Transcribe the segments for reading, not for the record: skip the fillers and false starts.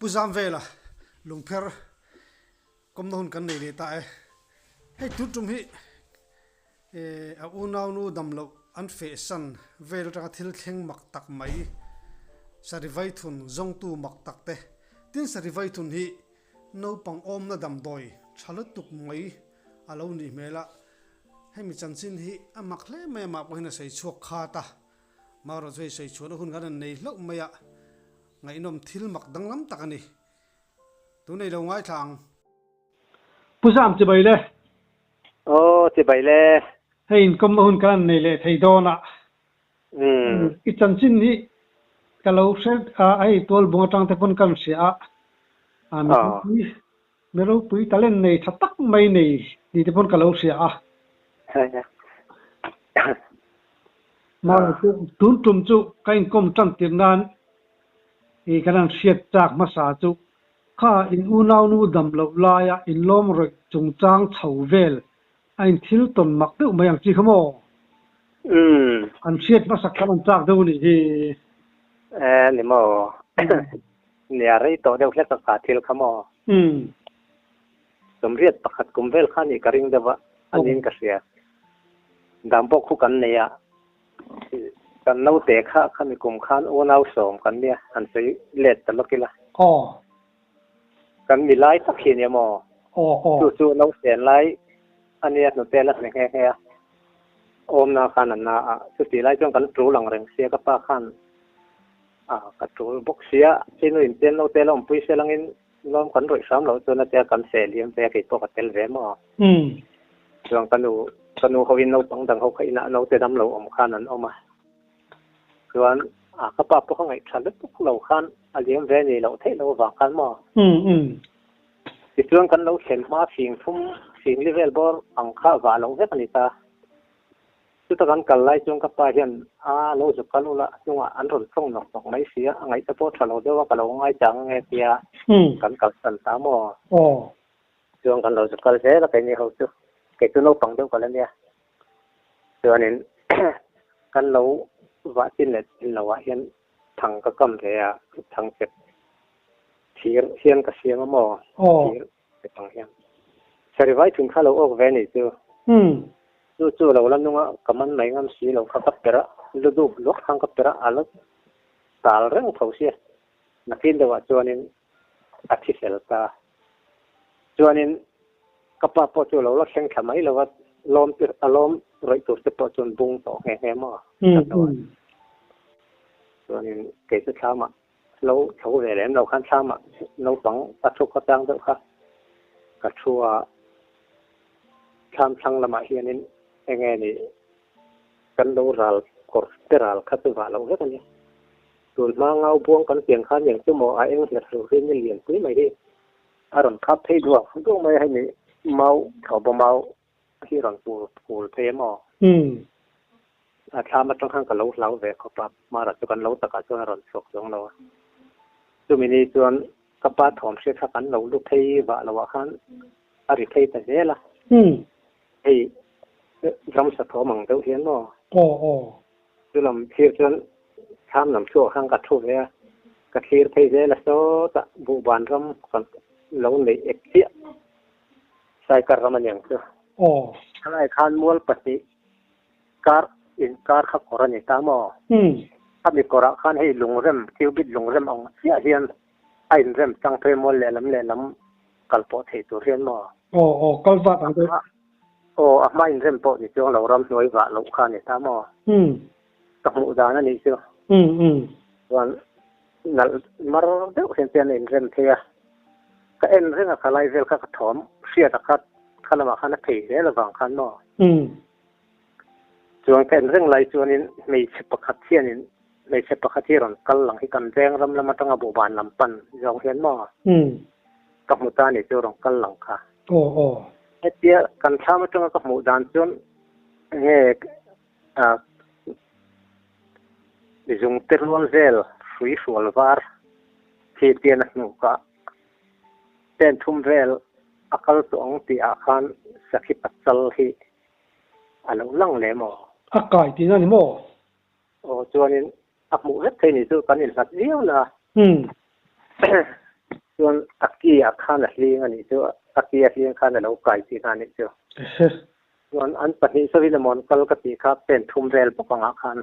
Pu Zamvela lungpher kawmna hun kan nei leh ta e. Hei tun tum hi a unaunu dam loh an fehsan vel atanga thil thleng mak tak mai Sarivaithun zawngtu mak tak te tin Sarivaithun hi naupang awmna damdawi tha lutuk mai a lo nih hmel a, hemi chanchin hi a mak hle mai amah pawhin a sawi chhuak khat a, marawh chu hei sawi chhuahna hun kan rawn nei hlauh mai a, ngaihnawm thil mak danglam tak a ni. Tunei lo ngaithla ang. Pu Zam chibai le. Aw chibai le. Hei inkawmna hun kan han nei leh thei dawn a. I chanchin hi ka lo hre a, hei tualbung atang te pawn kan hria a, mi mi ropui talent nei tha tak mai nei ni te pawn ka lo hria a. Mahse tun tum chu ka inkawm tan tir nan i kan han hriat chak hmasa chu kha in unaunu dam loh laia inlawm rawih chungchang chho vel A in thil tawn mak deuh mai ang chi kha maw? Umm. An hriat hmasak khan an chak deuh a nih hi. E ni maw? Nia rei tawh deuh hlek a kha thil kha maw? Umm. Sawmriat pakhat kum vel kha nih ka ring deuh a, a niin ka hria. Dam pawh khu kan nei a, kan naute kha khami kum khan unau sawm kan nia, han sawi let ta lawk ila. Aw. Kan mi lai tak hi nia maw? Aw aw. Chu chu no sen lai a nia hnute la hne nghe nghe a. Awmna khan an na a, chuti lai chuan kan tul ang reng sia ka pa khan a ka tul bawk sia, inu in chen no te la awmpui se langin lawm kan rawih hram loh chuan a tia kan seh liam ve a kei pawh ka tel ve maw? Chuan ka nu ka nu ho in naupang dang ho kha inah naute dam lo awm khan an awm a. Chuan a ka pa pawh ka ngaih tha lutuk lo khan a liam ve ni loh theih loh avang khan maw? Tichuan kan lo thlen hma fing thum fing li vel bawr ang kha vah loh vek a ni ta. Chuta kan kal lai chuan ka pa hian a lo zuk kal ula hnungah an rawn tawng nawk nawk mai si a, a ngaih te pawh tha lo deuh a ka lo ngai chang ange tia kan kalsan ta maw? Chuan kan lo zuk kal zel a keini ho chu, kei chu naupang deuh ka la nia. Chuanin kan lo vah chin leh chin loh ah hian thang ka kam ve a, thang chep thir hian ka siam a maw, thir chep ang hian. Sarivai thun kha lo awk ve ni chu. Chu chu lo la nung a, ka man mai ngam si lo kha ka per a, lu dup luak khan ka per a, a la tal reng tho sia. Nakin deuh ah chuanin a thi fel ta. Chuanin ka pa pawh chu lo la thleng thla mai lo a, lawm te a lawm rawih tur te pawh chuan bung tawh nghe nghe maw ka hlo a. Chuanin kei chu thlamah lo tho ve lem lo khan thlamah naupang ka thu khaw chang deuh kha ka thu a, thlam thlang lamah hianin enge ni kan lo ral kawr te ral kha chu vah loh vek a nia. Tun hma ngau buang kan pian khan eng chu maw a eng hlet hlur hi ni lian pui mai hi a rawn khap phei duak duak mai a hemi mau thlawhbaw mau hi rawn pur phul phei a maw? A thlam atang khan ka lo hlau ve khawp a, hmarah chu kan lo takah chuan a rawn chhuak chuang lo a. Chumi ni chuan ka pa thawm hriat kha kan lo lu phei vah loh ah khan a ri phei ta zel a. Hei ramsa thawm ang deuh hian maw? Aw aw. Chu lam thlir chuan thlam lam chhuak khan ka thu ve a, ka thlir phei zel a sawtah buhban ram kan lo neih ek chiah Saikar ram a ni ang chu. Aw. Thalai khan mual pahnih kar inkar kha kawr a ni ta maw? Khami kawrah khan hei lungrem, cubit lungrem ang chiah hian a inrem chang phei mual lehlam lehlam kal pawh thei tur hian maw? Aw aw, kal vat ang deuh. Aw, a hma inrem pawh ni chuang lo ramhnuai vah loh kha a ni ta maw? Ka hmuh dan a nih chu. Chuan nalh mar deuh hian chuan a inrem thei a. Ka en reng a kha lai vel kha ka thawm hriat a kha kha lamah khan a phei zel avang khan maw? Chuan ka en reng lai chuanin hmeichhe pakhat hianin hmeichhe pakhat hi rawn kal lang hi kan veng ram lam atanga buhban lam pan zawng hian maw? Ka hmu ta a nih chu rawn kal lang kha. Aw aw. Hetia kan thlam atanga ka hmuh dan chuan nge ah zungte rual vel hrui hrual var hi tian a hnuk a, pen thum vel a kal tawh ang tih ah khan sakhi pachal hi a lo lang leh maw? A kai tihna ni maw? Aw chuanin a hmuh vek thei ni chu kan inhlat viau na. Chuan a ki ah khan a hling a nih chu, a ki a hling khan a lo kai tihna a nih chu. Chuan an pahnih sawiin emaw an kal ka tih kha pen thum vel bawk angah khan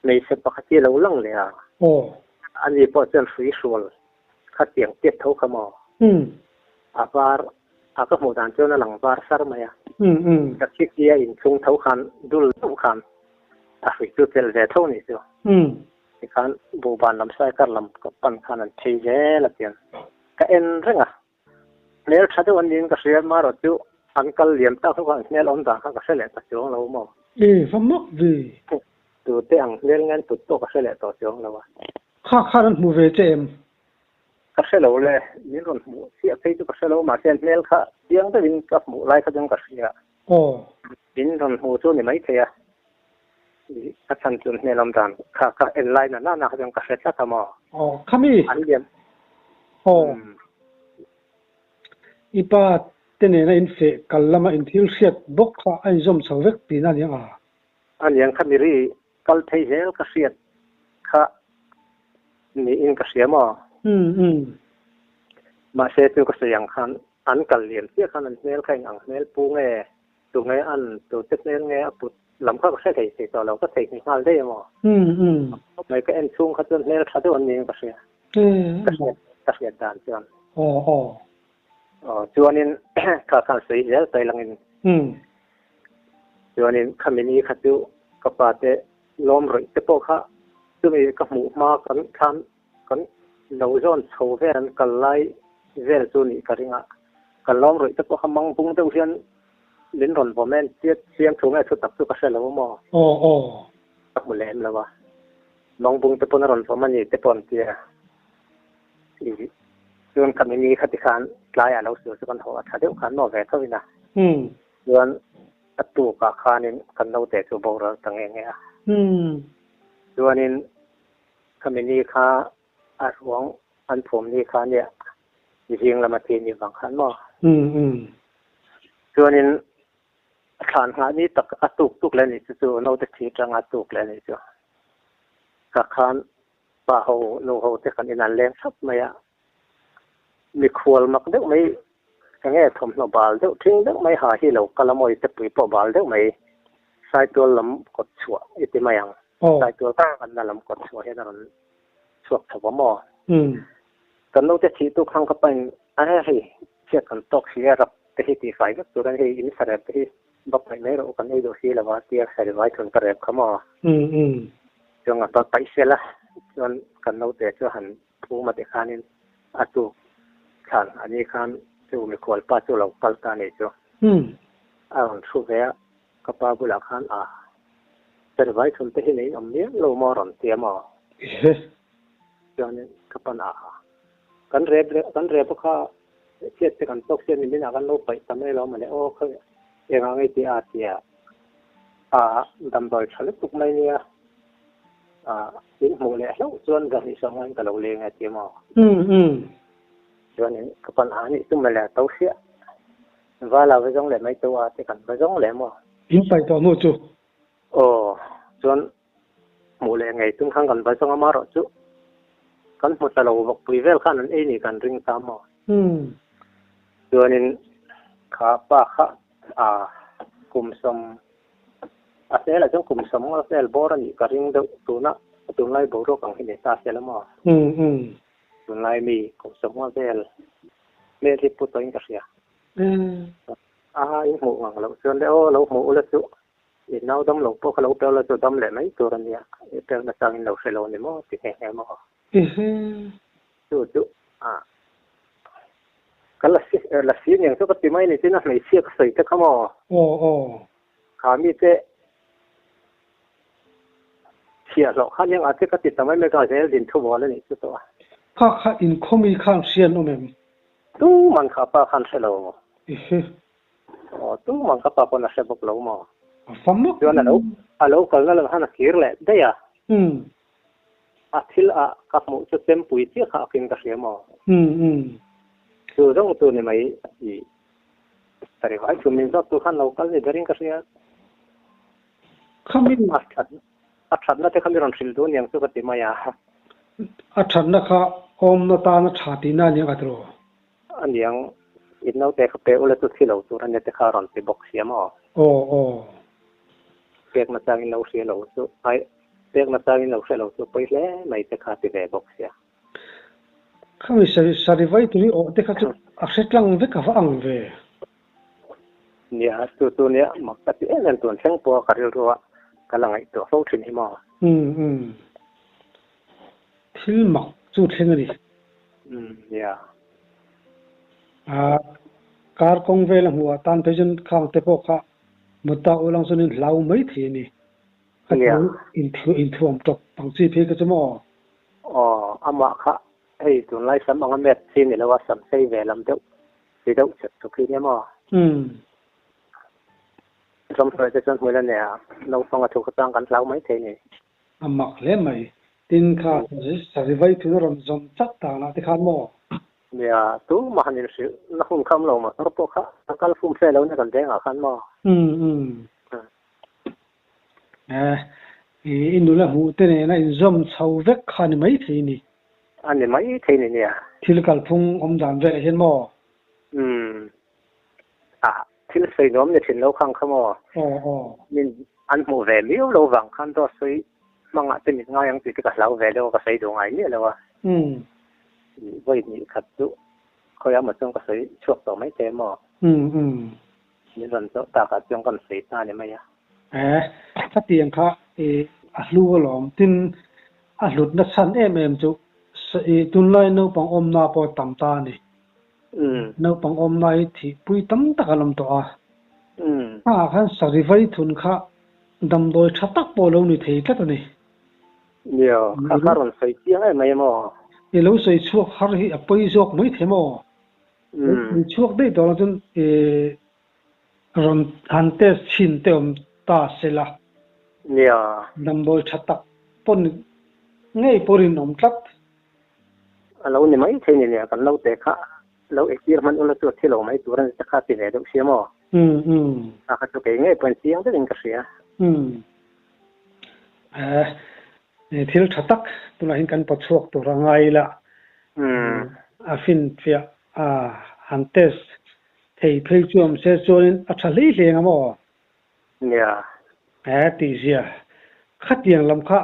hmeichhe pakhat hi a lo lang leh a. Ani pawh chuan hrui hrual kha tiang tiat tho kha maw? A var a ka hmuh dan chuan a lang var sar mai a. Ka khi khi a inchhung tho khan dul deuh khan a hrui chu chelh ve tho nih chu. Tikhan buhban lam saikar lam pan khan an phei zel a tiang ka en reng a. Hmel tha deuh an niin ka hria marawh chu an kal liam tak hlawk a, an hmel awm dan kha ka hre leh ta chuang lo maw? E, va mak ve. Tute ang hmel nge an put pawh ka hre leh tawh chuang lo a. Kha khan an hmu ve che em? Ka hre lo le, min rawn hmuh chiah phei chu ka hre lo mahse an hmel kha chiang deuhin ka hmuh lai kha chuan ka hria. Aw. Min rawn hmu chu ni maithei a, a chhan chu an hmel awm dan kha ka en lai na nana kha chuan ka hre tlat a maw. Aw, khami. An lian. Aw. I pa te nena in feh kal lama in thil hriat bawk kha a inzawm chho vek tihna a ni ang a? A niang kha miri kal phei zel ka hriat kha niin ka hria maw? Mahse chu ka sawi ang khan an kal liam chiah khan an hmel kha eng ang hmel pu nge, tu nge an, tu te hmel nge a put lam kha ka hre thei thei tawh lo, ka theihnghilh nghal daih a maw? Mai ka en chhung kha chuan hmel tha deuh an niin ka hria, ka hriat ka hriat dan chuan. Aw chuanin kha khan sawi zel sawi langin chuanin khami ni kha chu ka pa te lawm rawih te pawh kha chumi ka hmuh hma kan thlam kan lo zawn chho vel an kal lai vel chu nih ka ring a, kan lawm rawih te pawh kha mang bung deuh hian min rawn vawm en chiat chiang thu nge thu tak chu ka hre lo maw? Ka hmu lem lo a, mang bung te pawn a rawn vawm a ni te pawh an tia. Chuan khami ni khati khan tlaiah lo sur chu kan haw a tha deuh khan maw ve tho in a. Chuan a tukah khanin kan naute chu boral ta nge nge a. Chuanin khami ni kha a ruang an phum ni kha nia zing lama thi ni vang khan maw. Chuanin thlan nghah ni tak a tuk tuk leh a nih chu chu naute thi tanga tuk leh a nih chu. Ka khan Pa ho, nu ho te kan inan leng thlap mai a, mikhual mak deuh mai enge thawmhnaw bal deuh thing deuh mai ha hi lo kal a mawi te pui pawh bal deuh mai Saitual lam kawt chhuah i ti mai ang, Saitual kanna lam kawt chhuah hian a rawn chhuak chho a maw? Kan naute thih tu khang ka pain a hei chhiat kan tawk si a rap te hi tihfai vek tur a ni hei in sarep te hi va paih mai rawh u kan ei duh si lo a tia sarivai thun ka rep kha maw? Chuan a paih sel a, chuan kan naute chu han phum a tikhanin a tuk thlan a ni khan chu mikhual pa chu lo kal ta a ni chu. A rawn thu ve a, ka pa bulah khan a sarivai thun te hi nei awm mial lo maw rawn ti a maw? Chuanin ka pan a, kan rep kan rep a kha chhiat te kan tawk sia nimin ah kan lo paih ta mai lo mawle aw kha engah ngei tih a tia a damdawi tha lutuk mai nia a in hmuh leh hlauh chuan zahnih sawm ngaiin ka lo leng e tia maw chuanin ka pan a nih chu mawle a to siah vala va zawng leh mai to a te kan va zawng leh maw. In paih tawh hnu chu. Aw chuan Hmuh leh ngei tum khan kan va zawng a marawh chu kan hmu ta lo vawkpui vel khan an ei ni kan ring ta maw? Chuanin kha pa kha a kum sawm a hmelah chuan kum sawm nga vel bawr a nih ka ring deuh tuna tunlai boruak ang hi ni ta se la maw? Tunlai mi kum sawm nga vel hmel hi pu tawhin ka hria. A in hmuh ngang loh chuan le aw lo hmuh ula chu I nau dam lo pawh kha lo pel la chu dam leh mai tur a nia, i pel nachang in lo hre lo a ni maw ti nghe nghe maw? Chu chu a ka la si la si niang chu ka ti mai ni chin a hmeichhia ka sawi te kha maw? Aw aw. Kha mi te chhiahhlawh kha niang a te ka ti ta mai mai ka zel din thu bawl a nih chu tawh a. Kha kha inkhawmi khan hria an awm em? Tuman kha pa khan hre lo. Aw tumah ka pa pawn a hre bawk lo maw? A fam bawk. Chuan a lo a lo kalna lam khan a kir leh daih a. A thil a ka hmuh chu chempui chiah kha a kin ka hria maw? Chu zawng chu ni mai i ka ri vai chu min zawt tu khan lo kal ni berin ka hria. Khami a that a thatna te kha mi rawn hrilh duh niang chu ka ti mai a. A thatna kha awmna tana tha tihna a niang ka ti rawh. A niang, in naute kha pe ula chu thi lo tur a nia te kha a rawn ti bawk sia maw? Aw aw. Pekna changin lo hria lo chu, ai, pekna changin lo hre lo chu pawi hle mai te kha a ti ve bawk sia. Khami sari vai tur hi awh te kha chu a hre tlang vek a va ang ve. Nia, chu chu nia mak ka ti em em tun thleng pawh a ka rilru a ka la ngaihtuah fo thin hi maw? Umm umm. Thil mak chu thleng a ni. Umm nia. A kar kawng vel a hmuh ah tan phei chuan khang te pawh kha mut ta ulang chuan in hlau mai thei a ni. Kha chu inthuam tawp ang chi phei kha chu maw? Aw, amah kha hei tunlai sam anga met chi ni lo a, sam sei ve lam deuh Ti deuh chep chuk hi nia maw? Umm. Ramhnuai te chuan hmui la nei a, naupang a thu kha chuan kan hlau mai thei ni. A mak hle mai. Tin kha sari vai thun a rawn zawm chat danah te khan maw? Nia, tumah han inhrilh na hun kham lo motor pawh kha a kal fum fe lo nia kan vengah khan maw? Umm umm. Eh, i nula hmuh te nena inzawm chho vek kha a ni mai thei ni. A ni mai thei ni nia. Thil kalphung awm dan velah hian maw? Umm. Ah, thil sawi nuam ni thin lo khang kha maw? Aw, aw. Min an hmuh ve miau lo vang khan dawt sawi hmangah te min ngai ang tih te ka hlau ve deuh a, ka sawi duh ngai miah lo a. Umm. Vawi hnih khat chu khawiah maw chuan ka sawi chhuak tawh mai thei maw? Umm, umm. Min rawn zawh takah chuan kan sawi ta ni mai a. Eh, khatiang kha i a hlu alawm. Tin, a hlutna chhan em em chu i tunlai naupang awmna pawh tam ta a ni. Naupang awmna hi thihpui tam tak an awm tawh a. Hmaah khan sari vai thun kha damdawi tha tak pawh lo ni thei tlat a ni. Nia, kha kha rawn sawi chiang em mai maw? I lo sawi chhuak har hi a pawi zawk mai thei maw? Sawi chhuak daih tawh lo chuan i Rawn han test chhin te awm ta se la. Nia. Damdawi tha tak pawn ngei pawh rinawm tlat. A lo ni mai thei ni nia, kan naute kha lo eitir hman ula chu a thi lo mai tur a ni te kha ti ve deuh sia maw? Umm umm. A kha chu kei ngei pawhin chiang deuhin ka hria. Umm. Eh, thil tha tak tunah hian kan pawchhuak tur a ngai ila. Umm. A finfiah a han test Thei phei chu awm se chuanin a tha hlei hlei ang a maw? Nia. He tih zia. Khatiang lam kha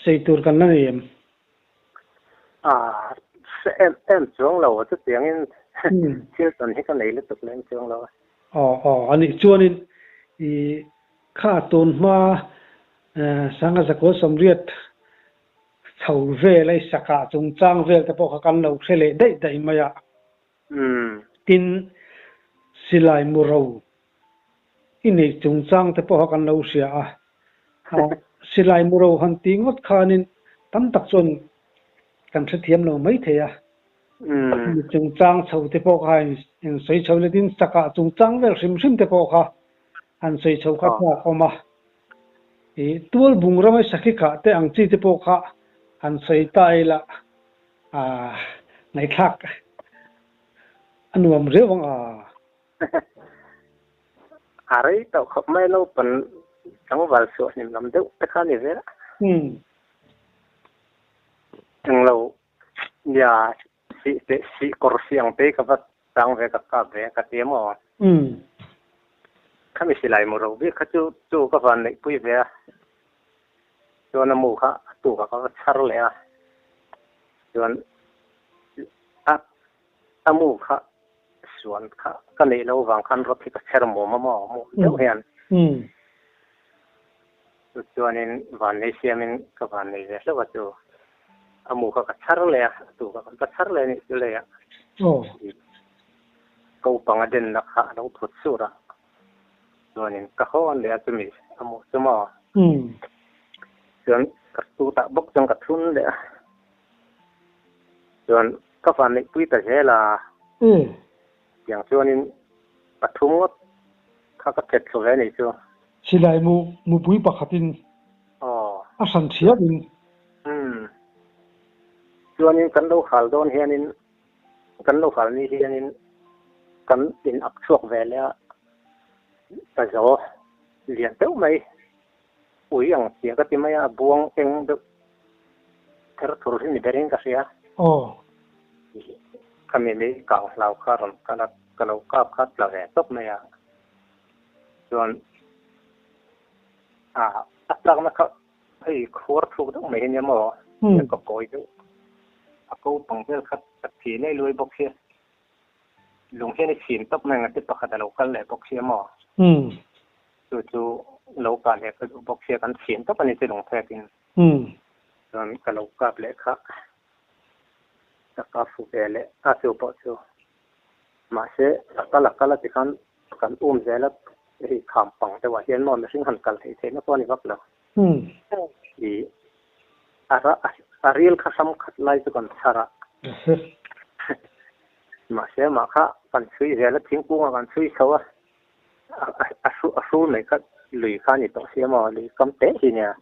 sei tur kan la nei em? A, hre em em chuang lo, chutiangin thil tawn hi ka nei lutuk lem chuang lo a. Aw, aw, a nih chuanin i kha tun hma Sanga Zakua Sawmriat chho vel a i sakah chungchang vel te pawh kha kan lo hre leh daih daih mai a. Tin, silai muro i neih chungchang te pawha kan lo hria a, silai muro han tih ngawt khanin tam tak chuan kan hrethiam lo mai thei a. Mi chungchang chho te pawh kha in sawi chho letin sakah chungchang vel hrim hrim te pawh kha han sawi chho kha thlak awm a. I tual bungrama sakhi kah te ang chi te pawh kha han sawi ta ila. Aah, ngaihthlak a nuam riau ang a. A rei tawh khawp mai naupang tlangval chhuah hnim lam deuh te kha a ni vel a. Englo nia sih te sih kawr sih ang te ka va chang ve ka kap ve ka ti emaw. Khami silai mu ro bik kha chu chu ka van neihpui ve a. Chuan a mu kha a tukah ka va chhar leh a, chuan a a mu kha suan kha ka neih loh vang khan rawt hi ka chher mum a maw mum deuh hian. Chu chuanin vannei siamin ka vannei ve hlauh a chu a mu kha ka chhar leh a, a tukah kan va chhar leh a nih chu leiah ko panga denna kha a lo phut sur a. Chuanin ka hawn leh a chumi a hmuh chu maw? Chuan ka chutah bawk chuan ka thun leh a. Chuan ka van neihpui ta zel a. Tiang chuanin pathum ngawt kha ka phet thlu ve anih chu. Silai mu mupui pakhatin a hran thiamin. Chuanin kan lo hal dawn hianin Kan lo hal ni hianin kan in ak chhuak ve leh a, ka zo lian deuh mai, ui ang tia ka ti mai a, a buang eng deuh ther thur hi ni berin ka hria. Aw. Khami lei kang hlau kha rawn kal a, ka lo kap kha tla ve tawp mai a. Chuan a a tlakna kha hei khuar thluk deuh mai hi nia maw? Ka kawi deuh. A ko pang vel kha ka thi leh luai bawk sia. Lung hian i chhin tawp mai ang a ti pakhat a lo kal leh bawk sia maw? Chu chu lo kah leh ka duh bawk sia kan chhin tawp a ni chu lungphekin. Chuan ka lo kap leh kha ka kap fu ve leh a chu pawh chu. Mahse a kal a kal a ti khan kan um zel a hei kham pang deuhah hian maw mihring han kal theih theihna pawh a ni vak lo. I a a ril kha hram khat lai chu kan chhar a. Mahse amah kha kan chhui zel a thingkungah kan chhui chho a. A hrul mai kha lui kha a ni tawh sia maw lui kam teh hi nia.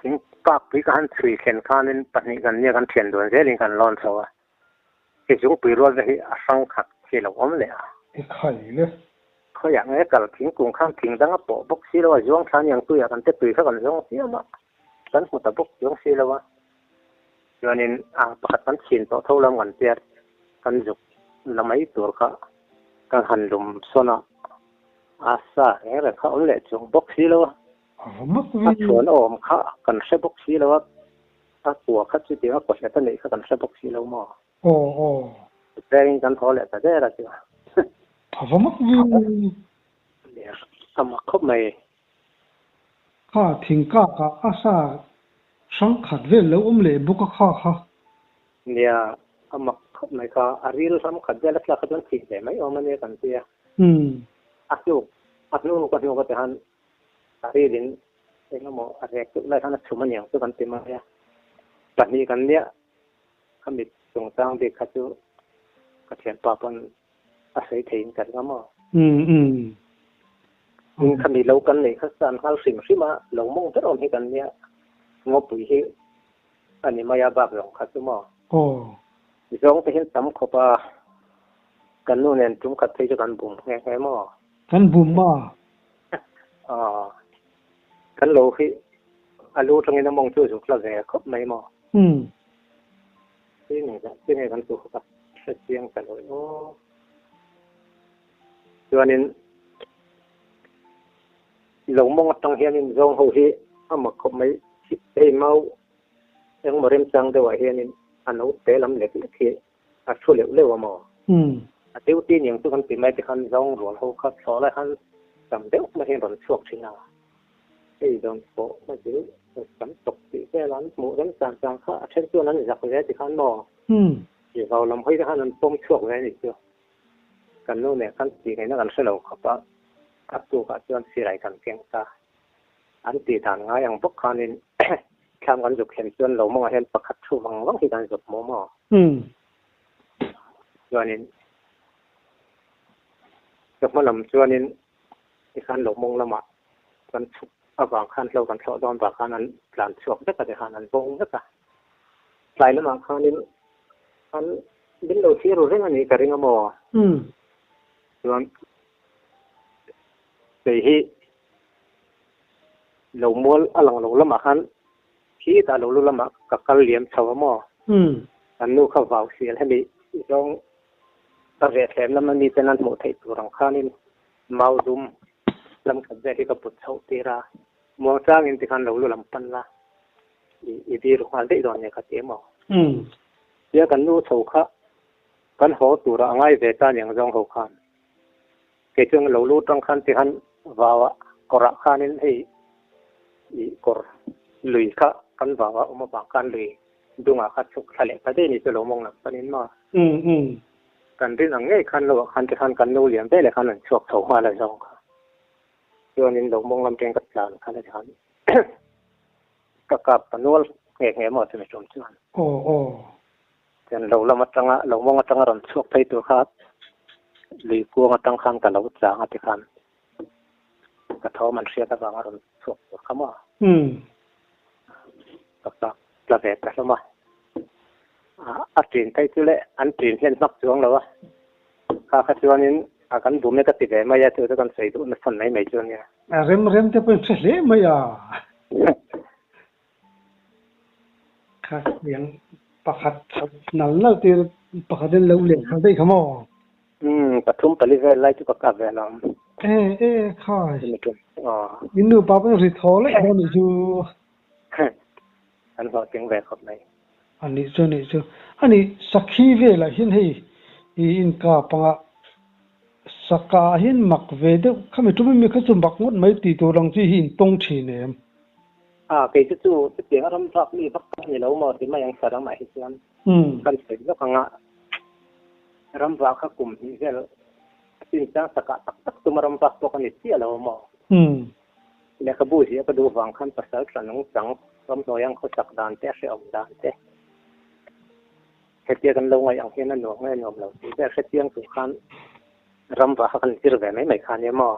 Thing kak pui ka han chhui thlen khanin pahnih kan nia kan thian dun zelin kan lawn chho a. He zungpui rual ve hi a hrang khat hi lo awm leh a. I khai le. Khawiah nge kal thingkung khan thing dang a pawh bawk si lo a, zuang thla aniang tuiah kan te tui kha kan zawng chiam a, kan hmu ta bawk chuang si lo a. Chuanin a pakhat kan chhin tawh tho lam kan tia kan zuk la mai tur kha kan han lum sawn a, a sa reng reng kha awm leh chuang bawk si lo a. A chhuan awm kha kan hre bawk si lo a. A kua kha chutiang a kawhlet a neih kha kan hre bawk si lo maw? Aw aw. Vengin kan haw leh ta der a chu. A va mak viau. A mak khawp mai. Kha thingkak ah a sa hrang khat vel lo awm leh bawk a kha kha. Nia, a mak khawp mai kha. A ril ram khat vel a tlak kha chuan thih ve mai awm a nia kan tia. A hnuk, a hnu ka hnuk a ti han A rilin eng emaw a rek deuh lai khan a chhum aniang chu kan ti mai a, pahnih kan nia ka mit chungchang bik kha chu ka thianpa pawn a sawi theiin ka ring a maw. Tin khami lo kan neih kha chuan nghal hrim hrim a, lo mawng ber awm hi kan nia, ngawpui hi a ni mai a bak zawng kha chu maw. Zawng te hian tam khawp a, kan nu nen tum khat phei chu kan bum nghe nghe maw. Kan bum a. Aw. Kan lo hi a lu tangin a mawng chu zuk la ve khawp mai maw? Umm. Ti nge ti nge kan tu kha hre chiang ta lo aw. Chuanin lo mawng atang hianin zawng ho hi a mak khawp mai hei mau engmaw remchang deuhah hianin a note lam lek lek hi A thu leuh leuh a maw? A duty niang chu kan ti mai te khan zawng rual ho kha thlawh lai khan tam deuh mai hian rawn chhuak thin a. Hei dawn pawh hma zil tam tawk tih vel an hmuh reng chang chang kha a then chuan an zak ve ti khan maw? I vau lam hawi te khan an pawm chhuak ve a nih chu. Kan nu nen khan tih ngaihna kan hre lo khawp a, a tukah chuan sirai kan keng ta. An tih dan ngai ang bawk khanin thlam kan zuk thlen chuan lo mawngah hian pakhat thu vang vang hi kan zuk maw maw? Chuanin chawhma lam chuanin tikhan lo mawng lamah kan chhuk avang khan hlo kan thlawh dawn vang khan an tlan chhuak vek a tikhan an vawng vek a. Tlai lamah khanin an min lo thlir ru reng a nih ka ring a maw? Chuan kei hi Lo mual a lang lo lamah khan khi tah lo lu lamah ka kal liam chho a maw? Kan nu kha vau sial hemi zawng ka vehthlem lama miten an hmuh theih tur ang khanin mau dum lam khat vel hi ka put chhoh tir a, muangchangin tikhan lo lu lam pan la i biru nghal daih dawn nia ka ti a maw? Tia kan nu chho kha kan haw turah a ngai ve ta aniang zawng ho khan. Kei chuan lo lu tang khan ti khan vau ah kawr ah khanin hei ih kawr lui kha kan vau ah awm avang khan lui dung ah kha chhuk thla leh ta daih ni chu lo mawng lam panin maw. Kan rin ang ngei khan lo ah khan ti khan kan nu lian ve leh khan an chhuak chho nghal a zawng kha. Chuanin lo mawng lam teng ka tlan khan a ti khan ka kap ta nual nghe nghe maw chumi tum chuan. Chuan lo lam atanga, lo mawng atanga rawn chhuak phei tur kha lui kuang atang khan ka lo chang a ti khan ka thawm an hriat avanga rawn chhuak tur kha maw? Ka kap tla ve ta hlawm a. A ṭin phei chu le an ṭin hian hmak chuang lo a. Kha kha chuanin a kan bum e ka ti ve mai a, chu chu kan sawi duh nasa mai mai chu a nia. A rem rem te pawhin hre hle mai a. Kha tiang pakhat nal nal tir pakhatin lo leh kha daih kha maw? Umm pathum pali vel lai chu ka kap ve alawm. E e khai. In nupa pawh ri thaw leh dawn nih chu. An hlawhtling ve khawp mai. A nih chu a nih chu. A nih sakhi velah hian hei i inkap anga saka ah hian mak ve deuh khami tum emi kha chu mak ngawt mai tih tur ang chi hi in tawng thin em? A kei chu chu chutiang a ram vak mi vak a ni lo maw ti mai ang saram ah hi chuan kan sawi lawk anga ram vak kha kum hnih vel a chinchang sakah tak tak tuma ram vak pawh ka ni chiah lo maw? Lehkhabu ziah ka duh vang khan pasal tla nungchang ramhnuai ang khawsak dan te a hrehawm dan te hetia kan lo ngaih ang hian a nuam nge nuam lo tih vel hrechiang tur khan ram vah kha kan zir ve mai mai kha nia maw?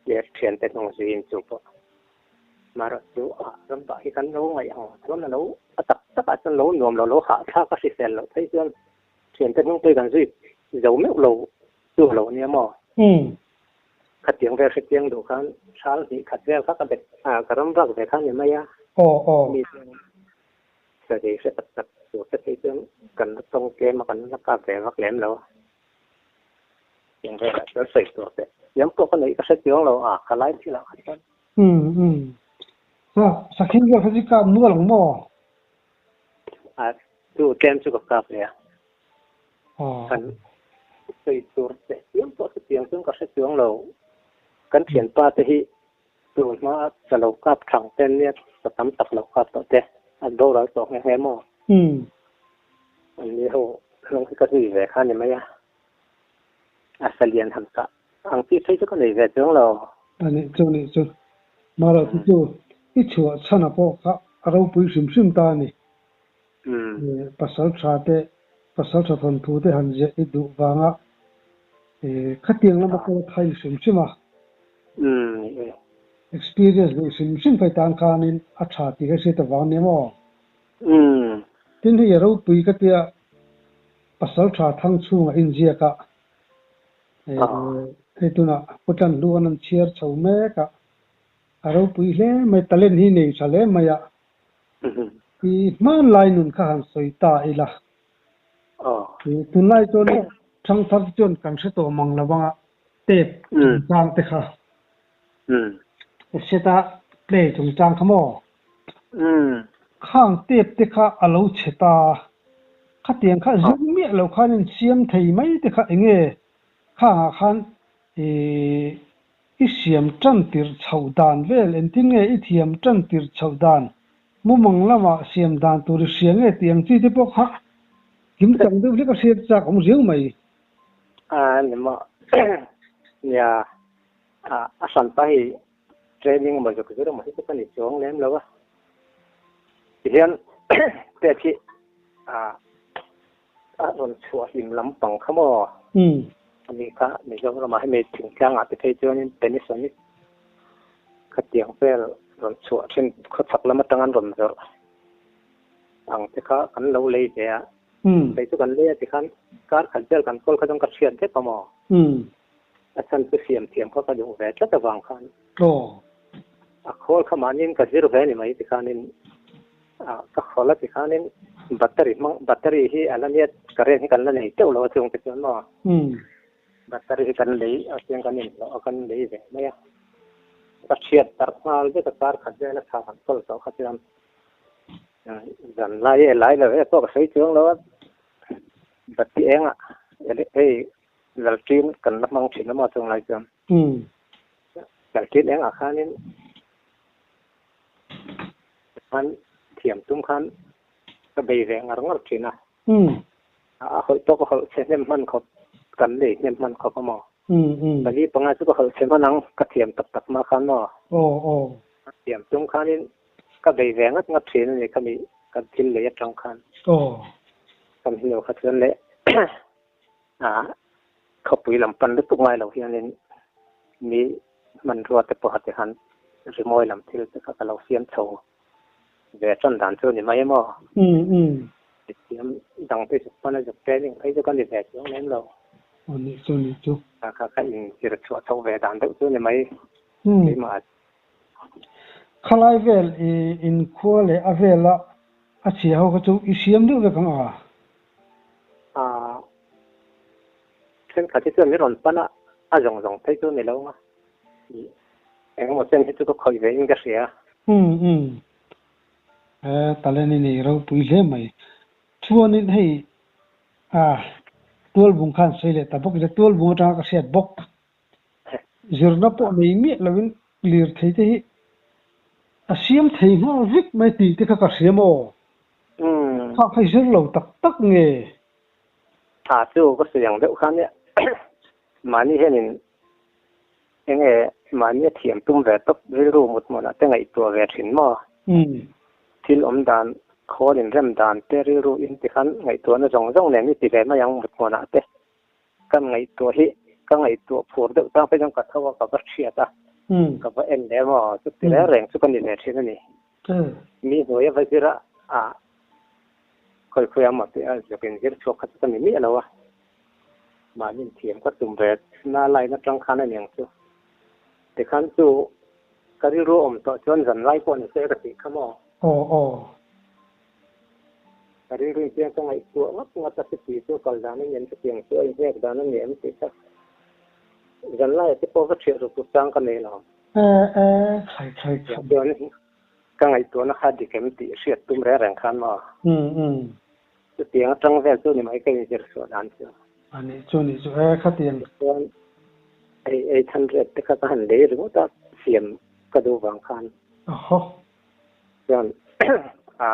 Leh thiante hnung zuiin chu pawh marawh chu a ram vah hi kan lo ngaih ang chuan a lo a tak takah chuan lo nuam lo lo hahthlak a hrisel loh phei chuan thiante hnung pawh hi kan zui zo meuh lo chu a lo nia maw? Khatiang vel hrechiang duh khan hral hnih khat vel kha ka bet a, ka ram vak ve kha ni mai a. Aw aw. Mi chuan sarei hre tak tak tur te phei chuan kan la tawng tlem a, kan la kap ve vak lem lo a. Tiang velah chuan sawi tur te siam pawh ka neih ka hre chiang lo a, ka lai thilah kha chuan. Umm umm. Sa sakhi vel kha chu i kap nual ang maw? A, chu tlem chu ka kap ve a. Kan sawi tur teh chiam pawh chutiang chuan ka hre chuang lo. Kan thianpa te hi tun hma a sa lo kap thang te nia sa tam tak lo kap tawh te an boral tawh nghe nghe maw? An ni ho hnung hi ka zui ve kha ni mai a, a sa lian han kah ang tih phei chu ka nei ve chuang lo. A nih chu a nih chu. Mahrawh chu chu i chhuah chhan a pawh kha a ropui hrim hrim ta a ni. Pasal tha te, pasal tha thawnthu te han ziah i duh vanga khatiang lama kal a thai hrim hrim a. Experience duh hrim hrim phei tan khanin a tha tih ka hriat avang nia maw? Tin hei a ropui ka tia pasal tha thang chhungah inziak a, hei tunah Pu Tlanhluan an chhiar chho mek a, a ropui hle mai, talent hi nei tha hle mai a. I hmanlai nun kha han sawi ta ila. Tunlai chuan thangthar te chuan kan hre tawh mang lo anga tape chungchang te kha. Cassette a play chungchang kha maw? Khang tape te kha a lo chhe ta. Khatiang kha zir miah lo khan in siam thei mai te kha enge khangah khan i I siam tan tirh chhoh dan vel engtin nge i thiam tan tirh chhoh dan mumang lamah siam dan tur i hria nge tih ang chi te pawh kha kim chang deuh hlek a hriat chak awm riau mai. A ni maw? Nia, a hran pa hi training emaw zuk zir emaw hi chu ka ni chuang lem lo a. Tihian pek hi a A rawn chhuah hlim lampang kha maw? Ani kha Mizoramah hemi thingtlangah te phei chuanin Panasonic khatiang vel rawn chhuah thin khawchhak lam atang an rawn zawrh ang te kha kan lo lei ve a. Kei chu kan lei a tikhan kar khat vel kan kawl kha chuan ka hriat vek a maw? A chhan chu siam thiam kha ka duh ve tlat avang khan a khawl kha mahniin ka zir ve ni mai tikhanin Ka khawl a ti khanin battery hmang battery hi a la nia current hi kan la nei teuh lo a chung te chuan maw battery hi kan lei a chiang kan inhlawh a kan lei ve mai a ka thiat darh nghal vek a kar khat vel a tha kan kawl tawh kha chuan zan lai e lai lo e pawh ka sawi chuang lo a bati engah hei lalṭin kan la hmang thin a maw chung lai chuan lalṭin engah khanin Khan thiam tum khan ka bei ve ngar ngar thin a. A hawlh pawh ka hawlh chhe hnem hman khawp, kan lei hnem hman khawp a maw? Pali panga chu ka hawlh chhe hman ang, ka thiam tak tak mah khan maw? Ka thiam tum khanin ka bei ve ngat ngat thin a ni khami kan thil lei atang khan. Kan hnu kha chuan leh khawpui lam pan lutuk ngai lo hianin mi hmanrua te pawha ti khan rimawi lam thil te kha ka lo siam chho ve tan dan chu ni mai em aw. Thiam dang te zuk hman a zuk training phei chu ka ni ve chuang lem lo. Aw nih chu nih chu. Kha kha in zir chhuah chho ve dan deuh chu ni mai keimah. Khalai vel i inkhua leh a vela. A chhia ho kha chu i siam deuh vek ang a. Aa thenkhat hi chuan min rawn pan a, a zawng zawng phei chu ni lo ang a. Engemaw chen hi chu ka khawih ve in ka hria. Umm umm. He talent i nei ropui hle mai. Chuanin hei ah tualbung khan sawi leh ta bawk ila tualbung atanga ka hriat bawk. Zirna pawh nei miah lovin lirthei te hi a siam thei nghal vek mai tih te kha ka hria maw? Kha kha i zir lo tak tak nge? Tha chu ka sawi ang deuh khan nia mahni hianin enge mahni a thiam tum ve tawp rilru mut hmunah te ngaihtuah ve thin maw? Thil awm dan khawl inrem dan te rilru in tikhan ngaihtuahna zawng zawng nen i ti ve mai ang mut hmunah te. Ka ngaihtuah hi ka ngaihtuah phur deuh tang phei chuan ka tho a, ka va hriat a, ka va en leh maw, chuti reng reng chu ka ni ve thin a ni. Mi hnuai a va zir a, ah khawi khawi a maw tih a zuk in zir chhuak kha chu ka ni miah lo a, mahni inthiam ka tum ve na line atang khan a ni ang chu. Tikhan chu ka rilru awm tawh chuan zan lai pawh ni se ka tih kha maw. Aw aw. Ka rilru in chiang ka ngaihtuah ngawt ngawt a chuti chu kal dan a ni em chutiang chu a inhnek dan a ni em tih kha zan laiah te pawh va ṭhiah ruk ruk chang ka nei lo. E e khai khai khai. Chuan ka ngaihtuahna kha dik em tih hriat tum reng reng khan maw. Um um. Chutiang atang vel chu ni mai ka inzir suah dan chu. A nih chu nih chu e khatiang. Chuan hei 800 te kha ka han lei ringawt a siam ka duh vang khan. Ahaw. Chuan a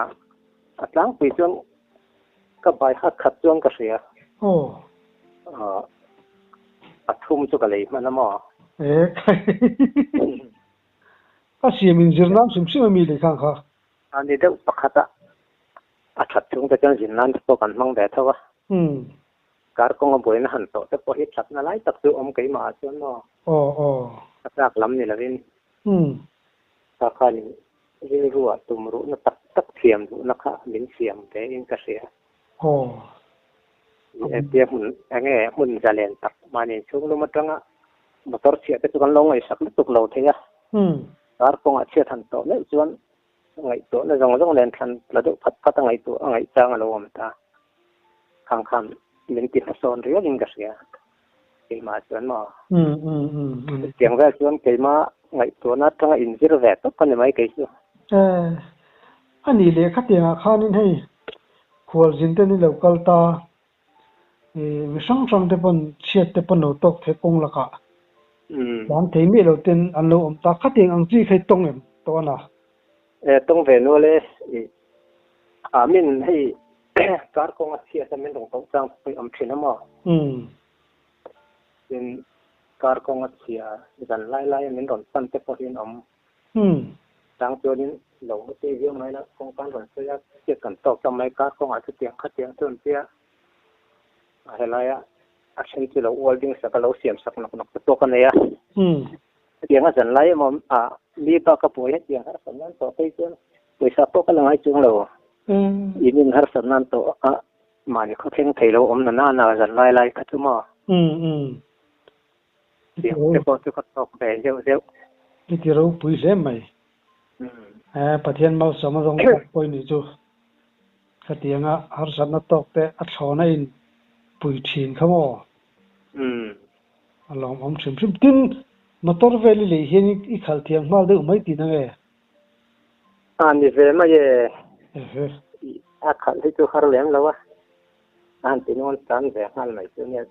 a tlangpui chuan ka bai hat khat chuan ka hria. Aw. A thum chu ka lei hman a maw? E khai. A siam in zir nan hrim hrim a mi lei khang kha. A ni deuh pakhat a, a that chung te chuan zin nan te pawh kan hmang ve tho a. Kar kawnga buaina han tawh te pawh hi thatna lai tak chu awm keimah ah chuan maw? Aw aw. A tlak lam ni lovin. Kha khanin rilruah tum ruhna tak tak thiam duhna kha min siam ve in ka hria. Aw. Tia hmun enge hmun zalen tak mahni chhung lum atanga motor chhiah te chu kan lo ngaihsak lutuk lo thei a. Kar kawngah chhiat han tawh meuh chuan ngaihtuahna zawng zawng nen thlan tla deuh phat phat a ngaihtuah a ngaihchang a lo awm ta. Khang khan min ti hmasawn riau in ka hria. Keimah chuan maw? Chutiang vel chuan keimah ngaihtuahna atanga inzir ve tawp a ni mai kei chu. E, a nih leh khatiangah khanin hei khualzin te ni lo kal ta, e, mi hrang hrang te pawn chhiat te pawn lo tawk thei kawng lakah tlan thei miah lo ten an lo awm ta. Khatiang ang chi kha i tawng em tawh a na? E, tawng ve nual e. A min hei kar kawng a chhiat a min rawn koh chang pawh i awm thin a maw? Tin, kar kawng a chhia zan lai lai a min rawn pan te pawh hi an awm. Chang chuanin lo mu tih viau mai la kawng kan rawn sawi a, chhiat kan tawk ta mai kar kawngah chutiang khatiang chu an tia a helaia a then chu lo ual ding sak a lo siam sak nawk nawk te pawh ka nei a. Hetiang a zan lai emaw a mi bak a buai hetiang harsat nan tawh phei chuan pawisa pawh ka la ngai chuang lo. In in harsat nan tawh a mahni khaw thleng thei lo awm na nana zan lai lai kha chu maw. Tiang te pawh chu ka tawk ve zeuh zeuh. I ti ropui hle mai. Pathian malsawm a zawng tak pawh i nih chu. Khatianga harsatna tawk te a thlawna in pui thin kha maw? A lawmawm hrim hrim. Tin, motor vel i lei hian i khalh thiam nghal deuh mai tih na nge? A ni ve mai e. A khalh hi chu har lem lo a. A han ti nuam tan ve nghal mai chu nia.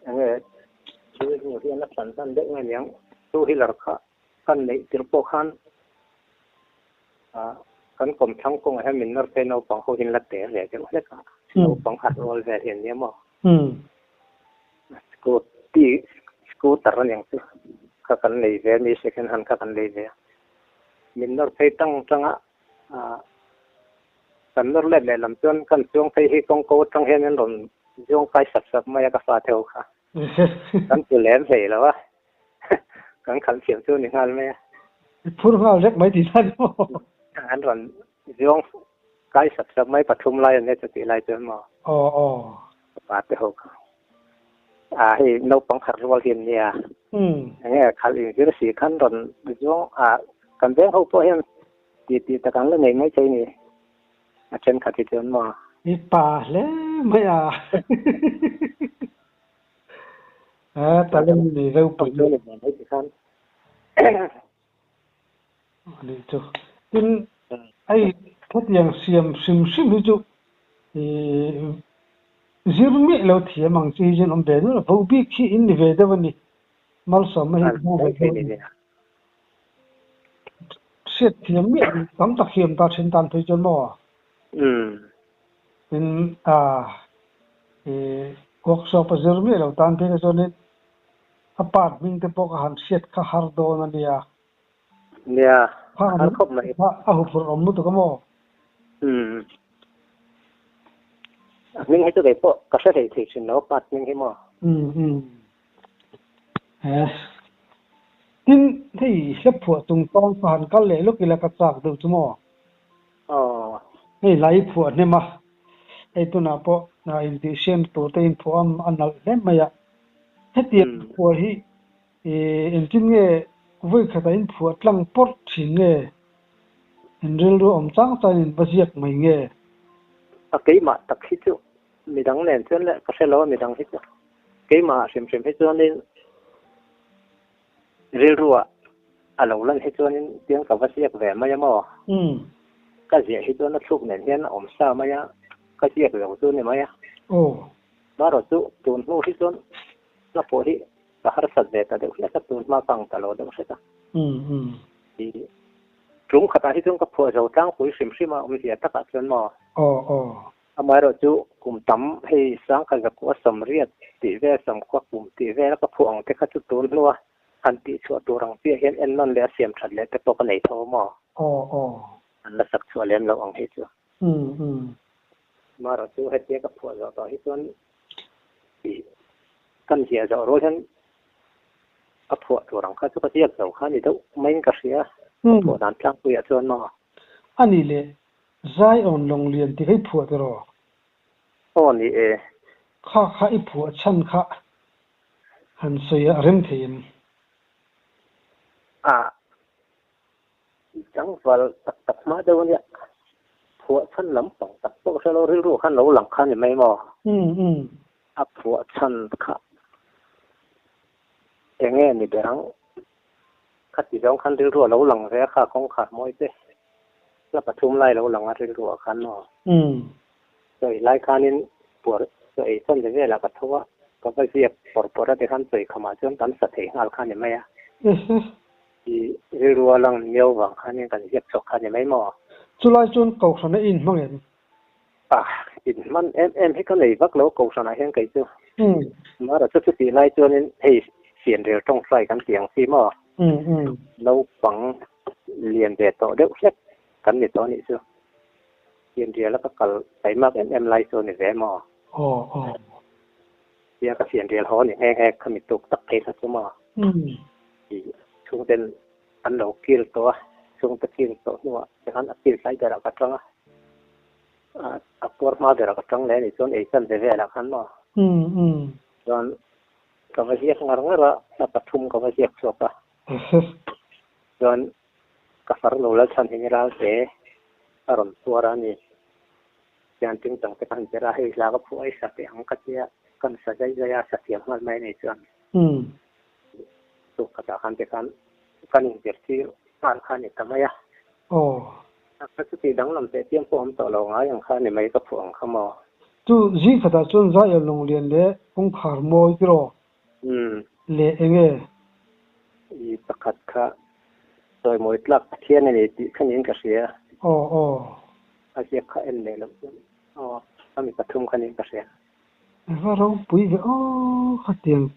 Enge thil hnu hian a thlan hman deuh nge niang. Two wheeler kha kan neih tirh pawh khan kan kawmthlang kawngah hian min nawr phei naupang ho hian la te ve deuh hlek a. Naupang harh rual vel hi an nia maw? Scooty scooter a niang chu kha kan lei ve a ni second hand kha kan lei ve a. Min nawr phei tang tang a kan nawr let leh lam chuan kan chuang phei hi kawng ko atang hian an rawn zuang kai sap sap mai a ka fate ho kha. Kan chu lem hlei lo a. Kan khalh thiam chu ni nghal mai a. I phur nghal vek mai tih nan maw? An rawn zuang kai sap sap mai pathum lai an nia chutih lai chuan maw? Aw aw. Ka pa te ho kha. A hei naupang khat rual hi an nia. Enge khalh inzir si khan rawn zuang a kan veng ho pawh hian ti tih tak an la nei mai thei ni. A thenkhat hi chuan maw? I pa hle mai a. A talent nei ropui. Chu ni mai ti khan. Ani chu. Tin hei hetiang siam hrim hrim hi chu i zir miah lo thiam ang chi hi chuan awm ve nual a. Vohbik hi in ni ve deuh a ni. Malsawmna hi hmu ve deuh a ni. Hriat thiam miah tam tak hi awm ta thin tan phei chuan maw? Tin i workshop a zir miah lo tan phei kha chuanin a part hming te pawh ka han hriat kha har dawn a nia. Nia, har khawp mai. A huphurh awm lutuk a maw? A hming hi chu kei pawh ka hre hlei thei thin lo a part hming hi maw? Tin, hei hlephuah chungchang kha han kal leh lawk ila ka chak deuh chu maw? Hei hlai phuah hnem a, hei tunah pawh intihsiam tur te inphuah a nalh hle mai a. Hetiang phuah hi engtin nge vawikhatah inphuah tlang pawrh thin nge? In rilru awm chang changin in va ziak mai nge? A keimah tak hi chu midang nen chuan leh ka hre lo a midang hi chu. Keimah hrim hrim hi chuanin rilruah a lo lan hi chuanin tiang ka va ziak ve mai a maw? Ka ziah hi chuan a thluk nen hian a awm sa mai a, ka ziak lo chu a ni mai a. Marawh chu tun hnu hi chuan hla pawh hi ka harsat ve ta deuh hlek a, tun hma ka ang ta lo deuh hret a. Tum khatah hi chuan ka phuah zo tlangpui hrim hrim a, awmzia takah chuan maw? Amaherawh chu kum tam hei sangkhat zakua sawmriat tih vel sawmkhua kum tih vela ka phuah ang te kha chu tun hnua han tih chhuah tur ang chiah hian en nawn leh a siam that leh te pawh ka nei tho maw? An la sak chhuah lem loh ang hi chu. Amaherawh chu hetia ka phuah zawh tawh hi chuan ih kan ziah zawh rual hian a phuah tur ang kha chu ka ziak zo kha ni deuh maiin ka hria ka phuah dan tlangpuiah chuan maw? A nih leh Zion Lawnglian ti kha i phuah tiraw? Aw ni e. Kha kha i phuah chhan kha han sawi a rem thei em? A tlangval tak tak hma deuh ania, phuah chhan lampang tak pawh hre lo rilru khan lo lang kha ni mai maw? A phuah chhan kha enge ni ber ang? Khati zawng khan rilru a lo lang ve a kha kawngkhar mawi te hla pathum lai lo lang a rilru ah khan maw? Chawi lai khanin puar chaw ei chawn ve velah ka tho a, ka va ziak pawr pawr a tikhan chawi khamah chuan kan sa thei nghal kha ni mai a. I rilru a lang miau vang khanin kan ziak chhuak kha ni mai maw? Chulai chuan Kohhran a inhmang em? A, inhman em em hi ka nei vak lo Kohhranah hian kei chu. Mara chu chutih lai chuanin hei fianrial tawngtai kan ti ang chi maw? Naupang lian ve tawh deuh hlek kan ni tawh anih chu. Fianriala ka kal taimak em em lai chu a ni ve maw? Tia ka fianrial haw a ni nghe nghe khami tuk tak phei kha chu maw? Chhungten An lo kil tawh a, chhungte kil tawh hnuah tikhan a kil tlai berah ka tang a, a puar hma berah ka tang leh a nih chuan ei chan ve velah khan maw? Chuan ka va ziak ngar ngar a, hla pathum ka va ziak chhuak a, chuan ka far lo lal chhan hi ni ralte a rawn puar a ni, tiang ting tang te ka han ber a, hei hla ka phuah a i sa teh ang ka tia, kan sa zai zai a, sa thiam nghal mai a nih chuan. Tuk khatah khan te khan kan inzirtir nghal kha a ni ta mai a. Aw. A kha chu tih danglam teh chiam pawh awm tawh lo ngai ang kha a ni mai ka phuah ang kha maw. Chu zing khatah chuan Zaiel Lunglian leh kawngkhar mawi tiraw leh eng nge? I pakhat kha sawimawi tlak Pathian a ni tih kha niin ka hria. Aw aw. A ziak kha en leh loh chuan aw a mi pathum kha niin ka hria. Va ropui ve aw khatiang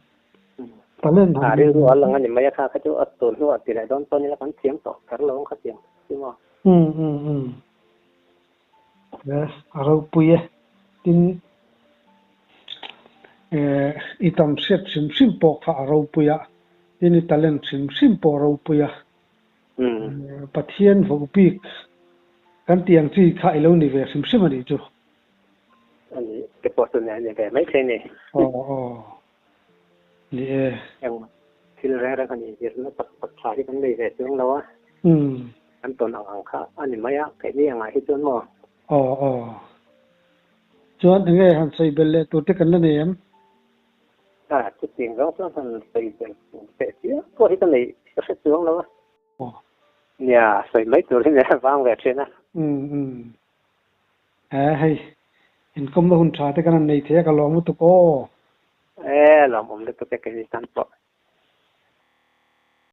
talent han. A rilru a lang a ni mai a kha kha chu a tun hnuah ti leh dawn chuan ila kan thiam tawh kher lo ang khatiang chu maw. Um um um yes a ropui e tin eh i tam hriat hrim hrim pawh kha a ropui a tin i talent hrim hrim pawh a ropui a Pathian vohbik kan tih ang chi kha i lo ni ve hrim hrim a nih chu. A ni te pawh chu ni ve mai thei ni. Aw aw ni e. Eng thil reng reng han inzirna tak tak tha hi kan nei ve chuang lo a. Kan tawn ang ang kha a ni mai a, keini angah hi chuan maw. Aw aw. Chuan enge han sawi belh leh tur te kan la nei em? A, chutiang zawng chuan han sawi belh tur teh chiam pawh hi ka nei ka hre chuang lo a. Aw. Nia, sawi mai tur hi nia vang ve thin a. Umm umm. He hei, inkawmna hun tha te kan han nei thei a ka lawm lutuk aw. E, lawmawm lutuk e keini tan pawh.